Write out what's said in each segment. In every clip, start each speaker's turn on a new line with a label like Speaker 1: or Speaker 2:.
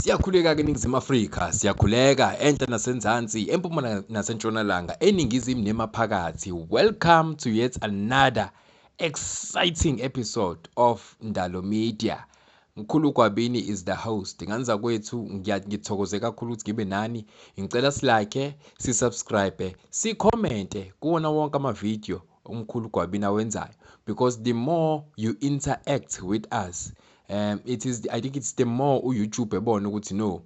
Speaker 1: Siyakhuleka-ke eNingizimu Afrika, siyakhuleka enhla nasenzansi, empumalanga nasentshonalanga, eningizimu nemaphakathi. Welcome to yet another exciting episode of Ndalo Media. Mkhulu Gwabini is the host. Nganza kwethu ngithokoze kakhulu ukuthi ngibe nani. Ngicela silike, sisubscribe, sikhomente kuwona wonke ama-video uMkhulu Gwabini awenzayo, because the more you interact with us, it is, I think it's the more uYouTube ebona ukuthi no,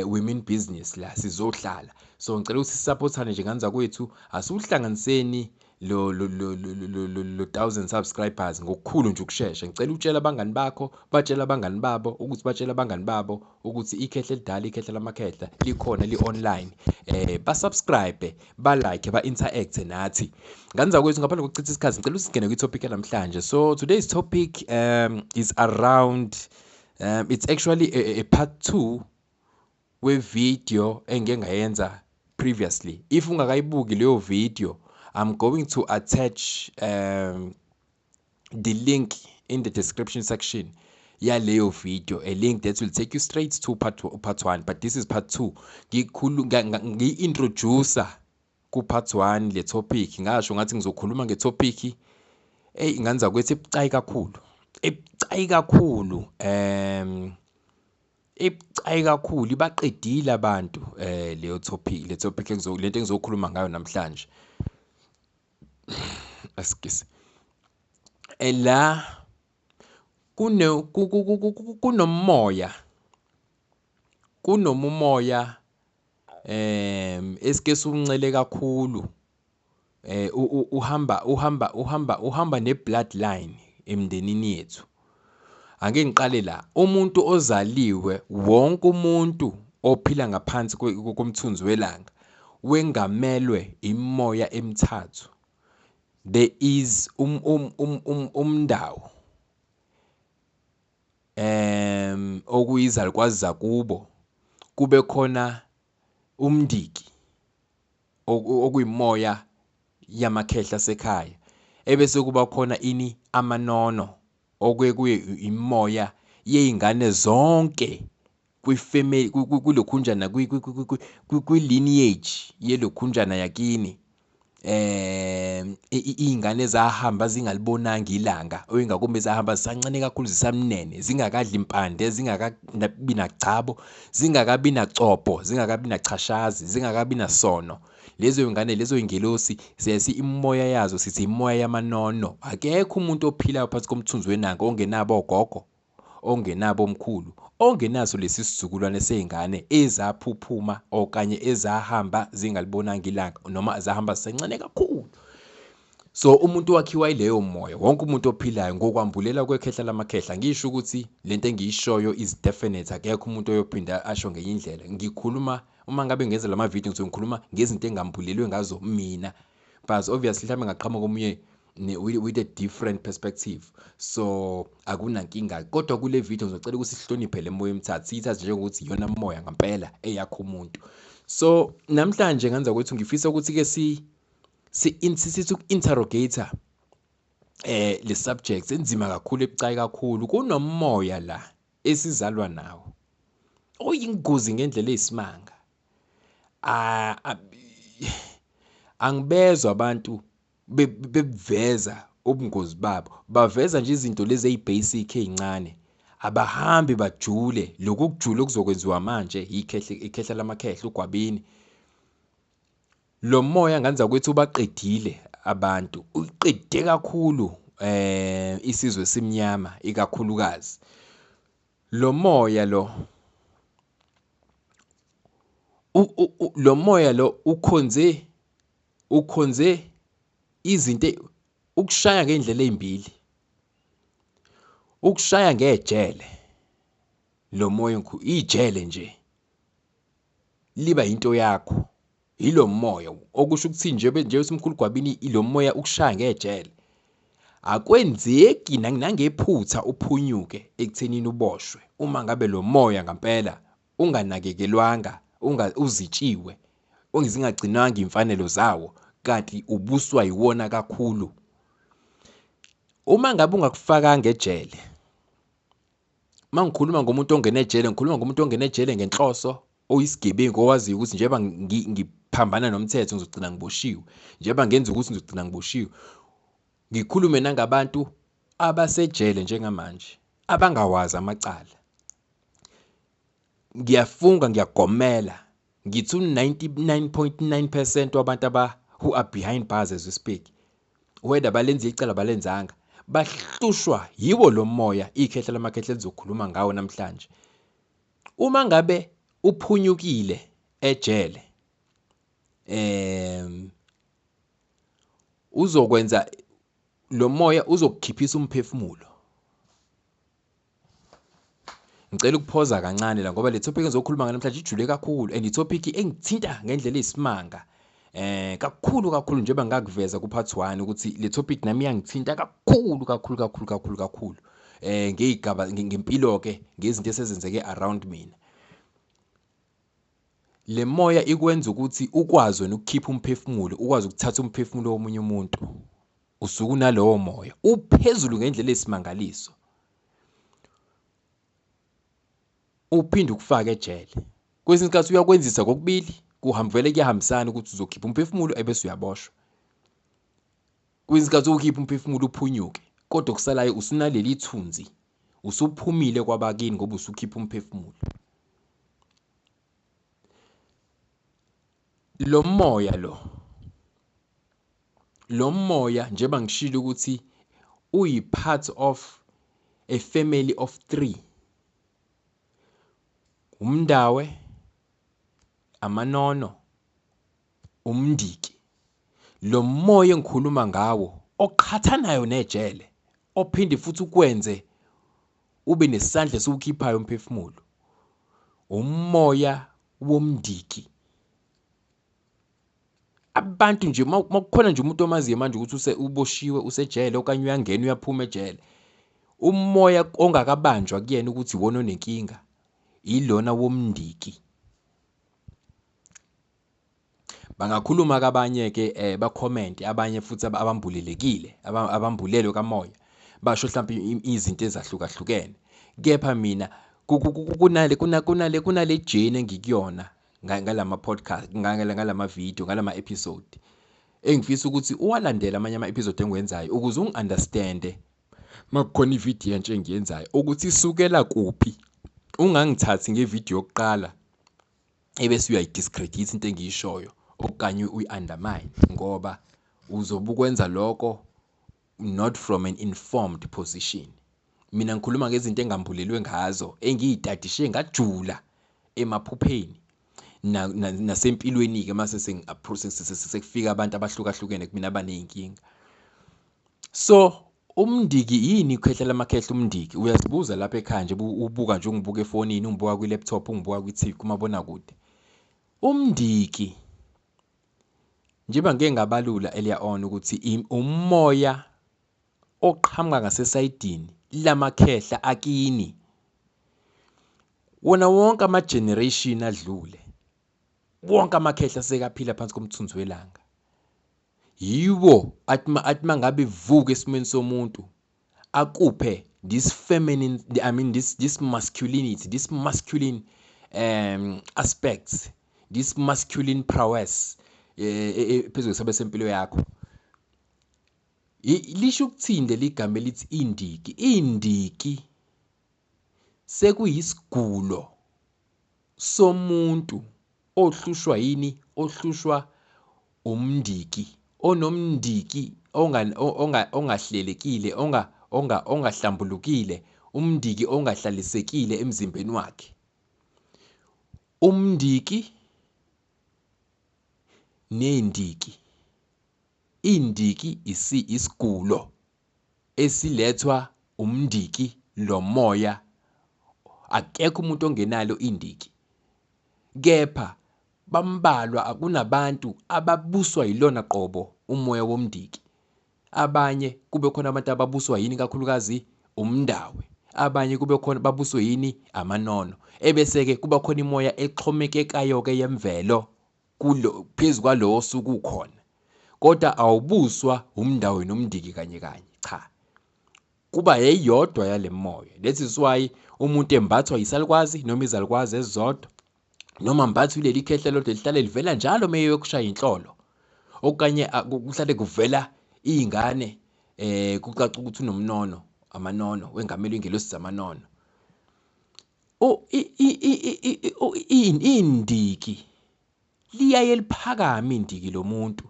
Speaker 1: we mean business la, sizohlala. So ngicela ukuthi sisupportane nje nganza kwethu, asiwuhlanganiseni lo 1000 subscribers ngokukhulu nje ukushesha. Ngicela utshele abangani bakho, batshele abangani babo ukuthi batshele abangani babo ukuthi ikhehla elidala, ikhehla lamakhehla likhona, li-online. Ba-subscribe, ba-like, ba-interact nathi. Nganza kwethu, ngaphandle kokuchitha isikhathi, ngicela ukuthi singene kwi-topic yanamhlanje. So today's topic is around, it's actually a part 2 we-video engike ngayenza previously. If ungakayibuki leyo video, I'm going to attach the link in the description section yaleyo video, a link that will take you straight to part 1, but this is part 2. Ngi-introduce ku part 1 le topic, ngasho ngathi ngizokhuluma nge-topic ey nganza kwethi ebucayi kakhulu, ebucayi kakhulu, ebucayi kakhulu, ibaqedile abantu leyo topic, le topic lento engizokhuluma ngayo namhlanje. Excuse. La kunomoya, kunomumoya esike siwuncele kakhulu, uhamba ne-bloodline emndenini yethu. Ake ngiqale la, umuntu ozaliwe, wonke umuntu ophila ngaphansi komthunzi welanga wengamelwe imimoya emithathu. There is umndawo okuyizalukwazi zakubo, kube khona umndiki okuyimoya yamakhehla asekhaya, ebese kuba khona ini amanono okuye kuye imoya yey'ngane zonke kwifamily, kulokhunjana, kwi-lineage yelokhunjana yakini. Iy'ngane zahamba zingalibonanga ilanga, oyingakumbi zahamba zisancane kakhulu, zisamnene, zingakadli impande, zingakabi nagcabo, zingakabi nacopho, zingakabi nachashazi, zingakabi nasono. Lezo y'ngane, lezo y'ngelosi, siyasi imimoya yazo sithi imoya yamanono. Akekho umuntu ophilayo phansi komthunzi wenanga ongenabo ogogo, ongenabo omkhulu, ongenaso lesi sizukulwane sey'ngane ezaphuphuma okanye ezahamba zingalibonanga ilanga, noma zahamba zisancane kakhulu. So umuntu wakhiwa yileyo moya, wonke umuntu ophilayo ngokwambulela kwekhehla lamakhehla. Ngisho ukuthi lento engiyishoyo is definite, akekho umuntu oyophinda asho ngenye indlela. Ngikhuluma uma ngabe ngenza lama video, ngisuke ngikhuluma ngezinto engambulelwe ngazo mina, but obviously mhlawumbe ngaqhamuka omunye with a different perspective, so akunankinga. Kodwa kule video ngizocela ukuthi sihloniphe le moya emithathu, siyithathe njengokuthi iyona moya ngempela eyakho umuntu. So namhlanje nganza ukuthi ngifisa ukuthi ke sithi uku-interrogate le subject enzima kakhulu, ebucayi kakhulu. Kunomoya la esizalwa nawo oyingozi ngendlela eyisimanga. Angibezwa abantu bebuveza ubungozi babo, baveza nje izinto lezi eyi-basic ey'ncane, abahambi bajule. Lokhu kujula okuzokwenziwa manje ikhehla lamakhehla uGwabini. Lo moya nganza kwethu ubaqedile abantu, uqede kakhulu isizwe simnyama ikakhulukazi. Lo moya lo lo moya lo ukhonze izinto ukushaya ngendlela ezimbili, ukushaya ngejele. Lo moya ijele nje liba into yakho, yilo moya okusho ukuthi nje nje uMkhulu Gwabini, ilo moya ukushaya ngejele. Akwenzeki nangephutha uphunyuke ekuthenini uboshwe uma ngabe lo moya ngempela unganakekelwanga, uzitshiwe, ungizingagcinwanga imfanelo zawo, kanti ubuswa yiwona kakhulu. Uma ngabe ungakufakanga ejele, Mangikhuluma ngomuntu ongena ejele, ngikhuluma ngomuntu ongena ejele ngenhloso, oyisigebengu owaziyo ukuthi njengoba ngiphambana nomthetho ngizogcina ngiboshiwe, njengoba ngenza ukuthi ngizogcina ngiboshiwe. Ngikhulume nangabantu abasejele njengamanje abangawazi amacala. Ngiyafunga, ngiyagomela, ngithi u-99.9% wabantu who are behind bars as we speak, whether balenza icala balenzanga, bahlushwa yiwo lo moya ikhehla lamakhehla elizokhuluma ngawo namhlanje. Uma ngabe uphunyukile ejele, uzokwenza lo moya, uzokukhiphisa umphefumulo. Ngicela ukuphoza kancane la ngoba le topic engizokhuluma ngayo namhlanje ijule kakhulu and i-topic engithinta ngendlela eyisimanga kakhulu kakhulu, njengoba ngakuveza ku part 1 ukuthi le topic nami iyangithinta kakhulu kakhulu kakhulu kakhulu kakhulu, ngeyigaba ngempilo ke, ngezinto esezenzeke around mina. Le moya ikwenza ukuthi ukwazi wena ukukhipha umphefumulo, ukwazi ukuthatha umphefumulo womunye umuntu. Usuke unalowo moya uphezulu ngendlela eyisimangaliso, uphinde ukufake ejele. Kwesinye isikhathi uyakwenzisa kokubili, kuhambele kuyahambisana ukuthi uzokhipha umphefumulo ebese uyaboshwa. Kwesinye isikhathi ukhipha umphefumulo uphunyuke, kodwa okusalayo usunaleli thunzi, usuphumile kwabakini ngoba usukhipha umphefumulo. Lo moya lo moya njengoba ngishilo ukuthi uyi part of a family of 3, umndawe, amanono, umndiki. Lo moya engikhuluma ngawo oqhathanayo nejele, ophinde futhi ukwenze ube nesandla esiwukhiphayo umphefumulo, umoya womndiki. Abantu nje makukhona nje umuntu omaziyo manje ukuthi uboshiwe, usejele okanye uyangena uyaphuma ejele, umoya ongakabanjwa kuyena ukuthi iwona onenkinga ilona womndiki. Bangakhuluma kabanye ke, ba-comment abanye futhi abambulelekile, abambulelwe kamoya, basho mhlawumbe izinto ezahlukahlukene. Kepha mina kunale journey engikuyona ngalama podcast, ngalama video, ngalama episode, engifisa ukuthi uwalandele amanye ama episode engiwenzayo ukuze ungi-understande makukhona ivideo entsha engiyenzayo ukuthi isukela kuphi. Ungangithathi ngevideo yokuqala ebese uyayidiscredit into engiyishoyo okanye uyi-undermine, ngoba uzobe ukwenza lokho not from an informed position. Mina ngikhuluma ngezinto engambulelwe ngazo, engiyitadishe ngajula emaphupheni nasempilweni-ke mase sekufika abantu abahlukahlukene kumina abaney'nkinga. So umndiki yini ikhehla lamakhehla umndiki? Uyazibuza lapha ekhaya nje, ubuka nje, ungibuka efonini, ungibuka kwi-laptop, ungibuka kwi-TV, kumabonakude. Umndiki njengoba ngike ngabalula earlier on ukuthi umoya oqhamuka ngasesayidini lamakhehla akini. Wona wonke ama-generation adlule, wonke amakhehla sekaphila phansi komthunzi welanga, yiwo athi mangabe vuka esimweni somuntu akuphe this feminine, I mean this masculinity, this masculine aspects, this masculine prowess phezu kwesabelo sempilo yakho. Lisho ukuthini leli gama elithi indiki? Indiki sekuyisigulo somuntu ohlushwa yini? Ohlushwa umndiki, onomndiki ongahlelekile, ongahlambulukile, umndiki ongahlalisekile emzimbeni wakhe. Umndiki nendiki. Indiki isigulo esilethwa umndiki lo moya. Akekho umuntu ongenalo indiki, kepha bambalwa akunabantu ababuswa yilona qobo umoya womndiki. Abanye kube khona abantu ababuswa yini kakhulukazi? Umndawe. Abanye kube khona babuswe yini? Amanono. Ebese-ke kuba khona imoya exhomekekayo-ke yemvelo kulo phezu kwalowo osuke ukhona, kodwa awubuswa umndawe nomndiki kanye kanye, cha. Kuba yeyodwa yale moya. That is why umuntu embathwa yisalukwazi noma izalukwazi ezizodwa, noma mbathwa ileli khehla lodwa lihlale livela njalo uma eyokushaya inhlolo, okanye kuhlale kuvela iy'ngane kucaca ukuthi unomnono, amanono, wengamele iy'ngelosi zamanono. Indiki liyaye liphakame indiki lomuntu.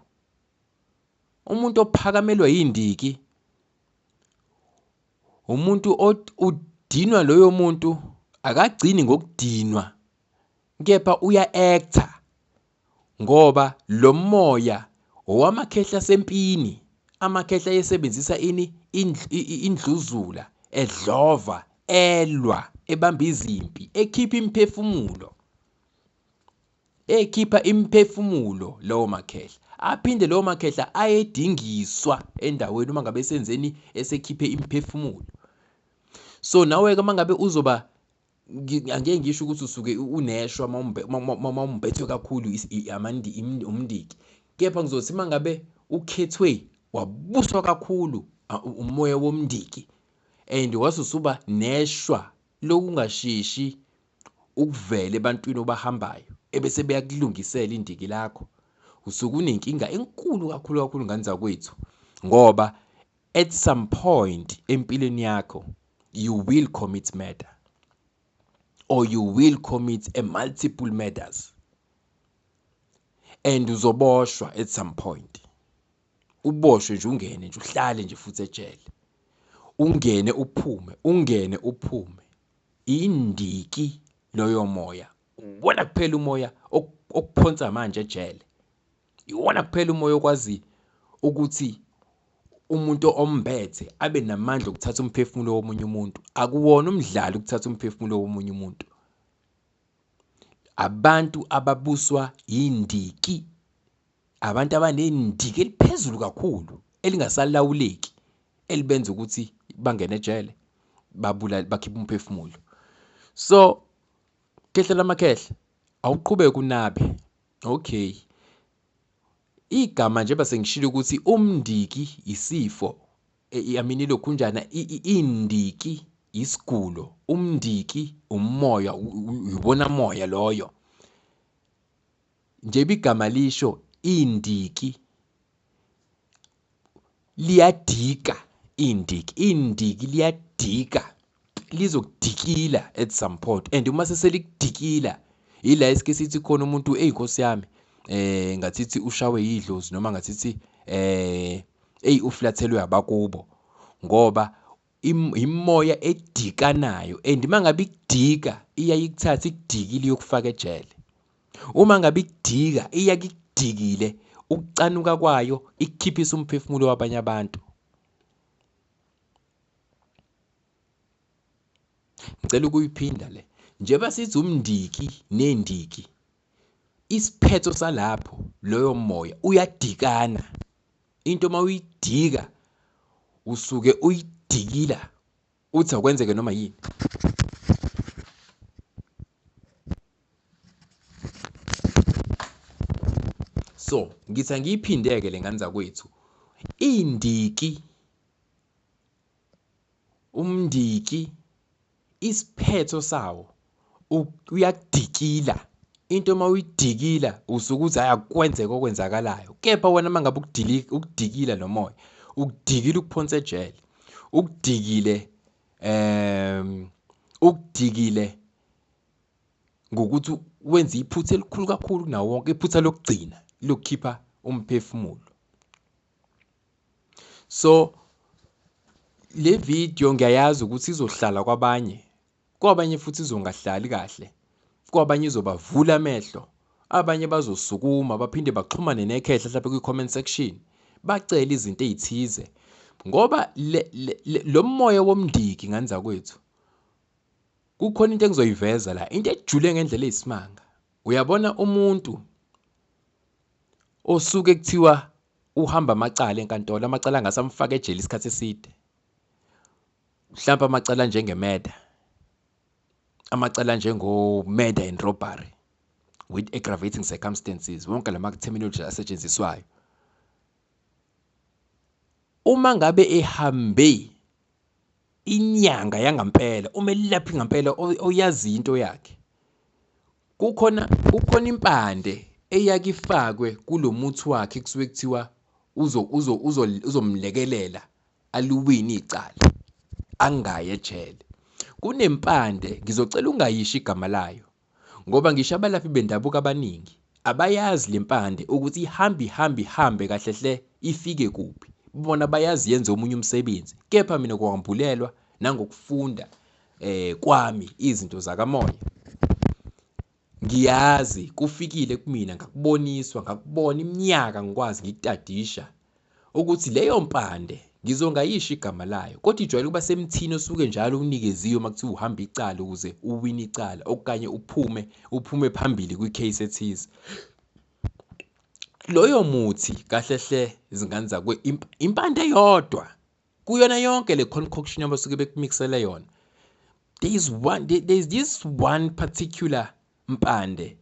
Speaker 1: Umuntu ophakamelwa yindiki umuntu udinwa loyo muntu, akagcini ngokudinwa kepha uya-act-a ngoba lo moya owamakhehla asempini. Amakhehla ayesebenzisa ini? Indluzula, edlova, elwa, ebamba izimpi, ekhipha imiphefumulo, ekhipha imiphefumulo lawo makhehla. Aphinde lawo makhehla ayedingiswa endaweni uma ngabe esenzeni, esekhiphe imiphefumulo. So nawe-ke uma ngabe uzoba, angeke ngisho ukuthi usuke uneshwa uma umbethwe kakhulu umndiki, kepha ngizothi uma ngabe ukhethwe wabuswa kakhulu umoya womndiki and wase usuba neshwa lokungasheshi ukuvela ebantwini obahambayo ebese beyakulungisela indiki lakho, usuke unenkinga enkulu kakhulu kakhulu ngane zakwethu, ngoba at some point empilweni yakho you will commit murder or you will commit a multiple murders and uzoboshwa at some point. Uboshwe nje, ungene nje, uhlale nje futhi ejele, ungene uphume, ungene uphume. Indiki loyo moya uwona kuphela umoya okuphonsa manje ejele, iwona kuphela umoya okwazi ukuthi umuntu ombethe abe namandla okuthatha umphefumulo womunye umuntu. Akuwona umdlalo ukuthatha umphefumulo womunye umuntu. Abantu ababuswa indiki, abantu abanendiki eliphezulu kakhulu elingasalawuleki, elibenza ukuthi bangene ejele, babulale, bakhiphe umphefumulo. So khehla lamakhehla, awuqhubeke unabe. Okay, igama nje bese ngishilo ukuthi umndiki isifo, I mean ilokhunjana, indiki isigulo, umndiki umoya, uyibona moya loyo. Njengoba igama lisho, indiki liyadika, indiki, indiki liyadika, lizokudikila at some point. And uma seselikudikila, ila esike sithi khona umuntu, eyi Nkosi yami, ngathithi ushawe yidlozi, noma ngathithi eyi uflathelwe abakubo, ngoba imoya edikanayo. And uma ngabe ikudika, iyaye ikuthathe ikudikile iyokufaka ejele. Uma ngabe ikudika, iyaye ikudikile, ukucanuka kwayo ikukhiphisa umphefumulo wabanye abantu. Ngicela ukuyiphinda le. Njengoba sithi umndiki nendiki, isiphetho salapho loyo moya uyadikana. Into uma uyidika usuke uyidikila, uthi akwenzeke noma yini. So ngithi angiyiphindeke le ngane zakwethu. Indiki, umndiki, isiphetho sawo uyakudikila. Into uma uyidikila usuke uthi hhayi akwenzeke okwenzakalayo, kepha wena uma ngabe ukudikila lo moya, ukudikile ukuphonsa ejele, ukudikile ukudikile ngokuthi wenze iphutha elikhulu kakhulu kunawo wonke, iphutha lokugcina lokukhipha umphefumulo. So le video ngiyayazi ukuthi izohlala kwabanye, kwabanye futhi izongahlali kahle, kwabanye izobavula amehlo, abanye bazosukuma baphinde baxhumane nekhehla mhlawumbe kwi-comment section, bacele izinto ey'thize, ngoba lo moya womndiki ngane zakwethu, kukhona into engizoyiveza la, into ejule ngendlela eyisimanga. Uyabona umuntu osuke kuthiwa uhamba amacala enkantolo, amacala angase amfake ejele isikhathi eside, mhlawumbe amacala anjenge-murder, amacala anjengo-murder and robbery with aggravating circumstances, wonke lama terminology asetshenziswayo. Uma ngabe ehambe Inyanga yangampela, umelaphi ngampela oyaziyo into yakhe. Kukhona impande eyake ifakwe kulo muthi wakhe kusuke kuthiwa uzomlekelela aluwine icala, angayi ejele. Kunempande, ngizocela ungayisho igama layo, ngoba ngisho abalaphi bendabuko abaningi abayazi le mpande ukuthi ihambe ihambe ihambe kahle hle ifike kuphi. Bona bayazi yenze omunye umsebenzi, kepha mina kwambulelwa nangokufunda kwami izinto zakamoya. Ngiyazi kufikile kumina, ngakuboniswa, ngakubona iminyaka ngikwazi ngikutadisha ukuthi leyo mpande ngizongayisho igama layo, kodwa ijwayele ukuba semthini osuke njalo unikeziwe uma kuthiwa uhamba icala ukuze uwine icala okanye uphume phambili kwi-case ethize. Loyo muthi kahle hle izingane zakwe impande eyodwa kuyona yonke le concoction abasuke bekumixele yona. There is this one particular mpande.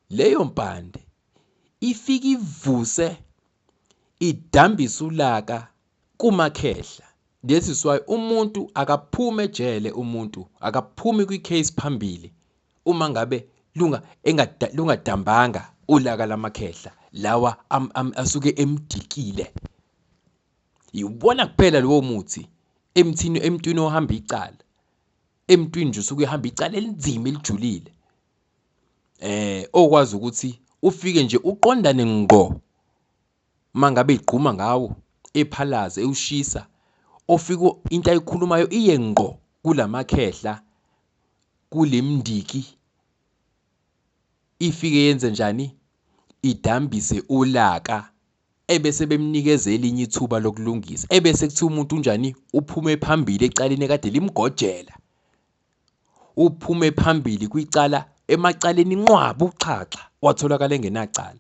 Speaker 1: Leyo mpande ifike ivuse idambise ulaka kumakhehla. This is why umuntu akaphume ejele, umuntu akaphumi kwi-case phambili uma ngabe lungadambanga ulaka lamakhehla lawa asuke emdikile. Iwubona kuphela lowo muthi emthini, emntwini ohamba icala, emntwini nje usuke ehamba icala elinzima elijulile, okwazi ukuthi ufike nje uqondane ngqo mangabe igquma ngawo ephalaze ewushisa, ofika into ayikhulumayo iye ngqo kulamakhehla, kulemndiki, ifike yenze njani? Idambise ulaka, ebese bemnikeza elinye ithuba lokulungisa, ebese kuthiwa umuntu unjani? Uphume phambili ecaleni ekade limgojela, uphume phambili kwicala, emacaleni inqwaba uxhaxha, watholakala engenacala.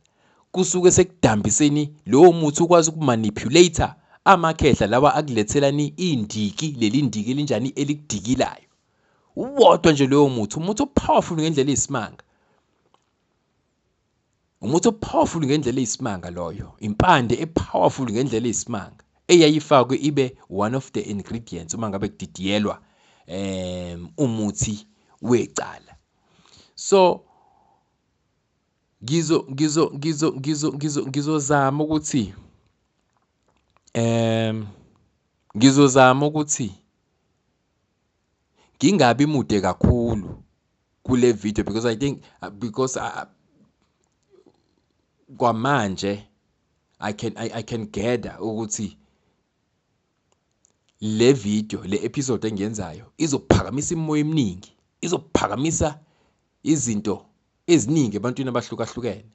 Speaker 1: Kusuke sekudambiseni lowo muthi ukwazi ukumanipulate amakhehla lawa akulethelani indiki, leli ndiki elinjani elikudikilayo. Uwodwa nje lowo muthi, umuthi o-powerful ngendlela eyisimanga. Umuthi o-powerful ngendlela eyisimanga loyo, impande e-powerful ngendlela eyisimanga eyayifakwe ibe one of the ingredients uma ngabe kudidiyelwa umuthi wecala. So ngizozama ukuthi ngingabi mude kakhulu kule video because I think because kwamanje I can gather ukuthi le video, le episode engiyenzayo izophakamisa imimoya eminingi, izophakamisa izinto eziningi ebantwini abahlukahlukene.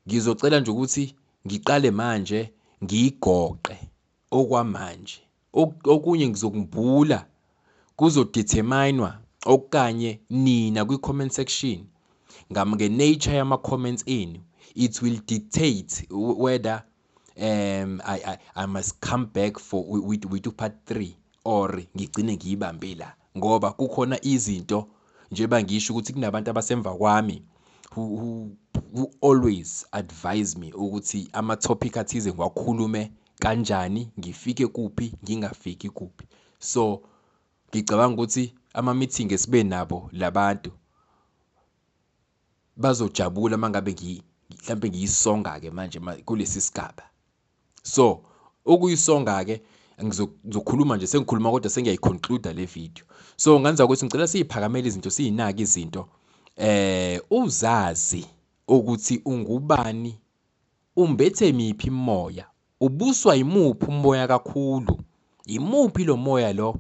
Speaker 1: Ngizocela nje ukuthi ngiqale manje ngiyigoqe okwamanje. Okunye ngizokumbula kuzodeterminwa okanye nina kwi-comment section nge-nature yama-comments enu. It will dictate whether I must come back for with part 3 or ngigcine ngiyibambe la, ngoba kukhona izinto njengoba ngisho ukuthi kunabantu abasemva kwami who always advise me ukuthi ama-topic athize ngiwakhulume kanjani, ngifike kuphi, ngingafiki kuphi. So ngicabanga ukuthi ama-meeting esibe nabo labantu bazojabula mangabe mhlambe ngiyisonga ke manje kulesi sigaba. So ukuyisonga ke ngizokhuluma nje, sengikhuluma kodwa sengiyayiconclude le video. So ngenza ukuthi ngicela siyiphakamele izinto, siyinake izinto, uzazi ukuthi ungubani, umbethe miphi imoya, ubuswa imuphi umoya kakhulu, imuphi lo moya lo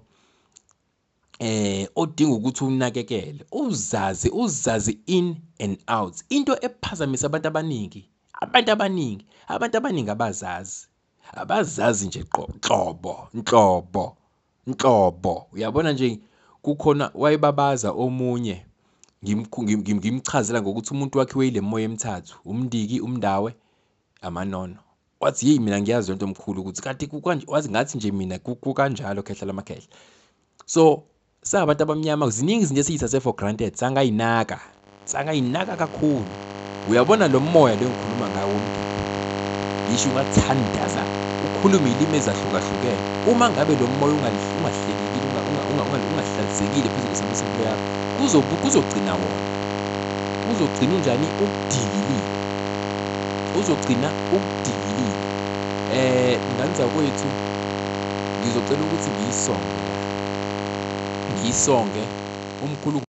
Speaker 1: odinga ukuthi unakekele, uzazi in and out. Into ephazamisa abantu abaningi, abantu abaningi abazazi nje nhlobo. Uyabona nje kukhona wayebabaza omunye, ngimchazela ngokuthi umuntu wakhe weyile moya emithathu, umndiki, umndawe, amanono. Wathi hey, mina ngiyazi lento omkhulu ukuthi kanti kukanje, wathi ngathi nje mina kukanjalo khehla lamakhehla. So sabantu abamnyama ziningi izinto esiyithathe for granted, sangayinaka kakhulu. Uyabona lo moya lo engikhuluma ngawo, ngisho ungathandaza Ukhulume iy'limi ezahlukahlukene. Uma ngabe lo moya ungahlelekile, ungahlalisekile phezu kwesimo sempilo yakho, kuzogcina wona. Uzogcina unjani? Ukudikilile. Uzogcina ukudikilile. Ngane zakwethu, ngizocela ukuthi ngiyisonge la, ngiyisonge umkhulu.